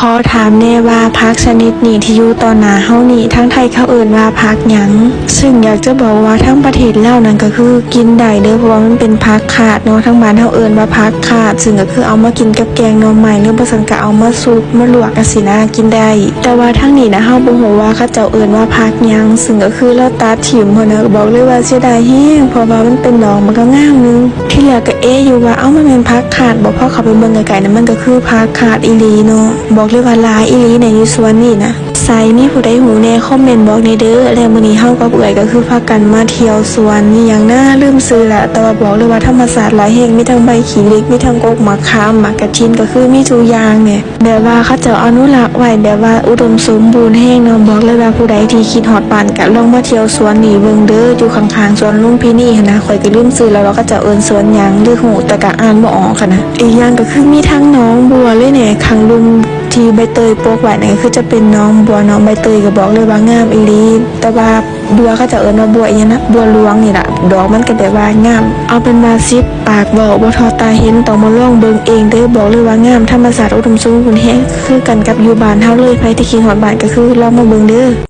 ຂໍຖາມແດ່ວ່າ ຜັກຊະນິດນີ້ທີ່ຢູ່ຕໍ່ໜ້າເຮົານີ້ ທາງໄທເຂົາເອີ້ນວ່າຜັກຫຍັງ? ຊຶ່ງຢາກຈະບອກວ່າ ທາງປະເທດລາວນັ້ນກໍຄືກິນໄດ້ເດີ້ ເພາະວ່າມັນເປັນຜັກຄາດເນາະ, ທາງບ້ານເຮົາເອີ້ນວ່າຜັກຄາດ, ຊຶ່ງກໍຄືເອົາມາກິນກັບແກງໜໍ່ໄມ້ ຫຼືບໍ່ຊັ້ນກໍເອົາມາຊຸບ ມາລວກຈັ່ງຊີ້ນະ ກິນໄດ້. ແຕ່ວ່າທາງນີ້ນະ ເຮົາບໍ່ຮູ້ວ່າເຂົາເຈົ້າເອີ້ນວ່າຜັກຫຍັງ, ຊຶ່ງກໍຄືລາວຕັດຖິ້ມຫັ້ນນະ. ບອກເລີຍວ່າເສຍດາຍແຮງ ເພາະວ່າມັນເປັນດອກບັກງາມໜຶ່ງ. ທີແລກກໍເອະຢູ່ວ່າ ເອົ້າ ມັນແມ່ນຜັກຄາດບໍ? ພໍເຂົ້າໄປເບິ່ງໃກ້ໆນະ ມັນກໍຄືຜັກຄາດອີ່ຫຼີເນາະ. ບອກເລີຍວ່າຫຼາຍອີ່ຫຼີໃນຢູ່ສວນນີ້ນະ. ໃສມີຜູ້ໃດຮູ້ແດ່ ຄອມເມັນບອກແດ່ເດີ້. ແລ້ວມື້ນີ້ເຮົາກັບເອື້ອຍກໍຄືພາກັນມາທ່ຽວສວນອີ່ຫຍັງນະ ລືມຊື່ລະ, ແຕ່ວ່າບອກເລີຍວ່າທຳມະຊາດຫຼາຍແຮງ, ມີທັງໃບຂີ້ເຫຼັກ ມີທັງກົກໝາກຂາມ ໝາກກະທິນ ກໍຄືມີທຸກຢ່າງແຫຼະ. ແບບວ່າເຂົາເຈົ້າອະນຸລັກໄວ້ ແບບວ່າອຸດົມສົມບູນແຮງເນາະ. ບອກເລີຍວ່າຜູ້ໃດທີ່ຄິດຮອດບ້ານ ກໍລອງມາທ່ຽວສວນນີ້ເບິ່ງເດີ້ ຢູ່ຂ້າງໆສວນລຸມພິນີຫັ້ນນະ. ຂ້ອຍກໍລືມຊື່ແລ້ວວ່າເຂົາເຈົ້າເອີ້ນສວນຫຍັງ ຫຼື ຮູ້ແຕ່ກໍອ່ານບໍ່ອອກຫັ້ນນະ. ອີກຢ່າງກໍຄືມີທັງໜອງບົວເລີຍແດ່ ຂ້າງລຸ່ມທີ່ໃບເຕີຍປົກໄວ້ນັ້ນ ກໍຄືຈະເປັນໜອງບົວເນາະ. ໃບເຕີຍກໍບອກເລີຍວ່າງາມອີ່ຫຼີ, ແຕ່ວ່າບົວເຂົາເຈົ້າເອີ້ນວ່າບົວອີ່ຫຍັງນະ ບົວຫຼວງນີ້ລະ. ດອກມັນກໍແບບວ່າງາມ. ເອົາເປັນວ່າສິບປາກເວົ້າບໍ່ທໍ່ຕາເຫັນ, ຕ້ອງມາລອງເບິ່ງເອງເດີ້. ບອກເລີຍວ່າງາມ, ທຳມະຊາດອຸດົມສົມບູນແຮງ ຄືກັນກັບຢູ່ບ້ານເຮົາເລີຍ. ໃຜທີ່ຄິດຮອດບ້ານກໍຄືລອງມາເບິ່ງເດີ້.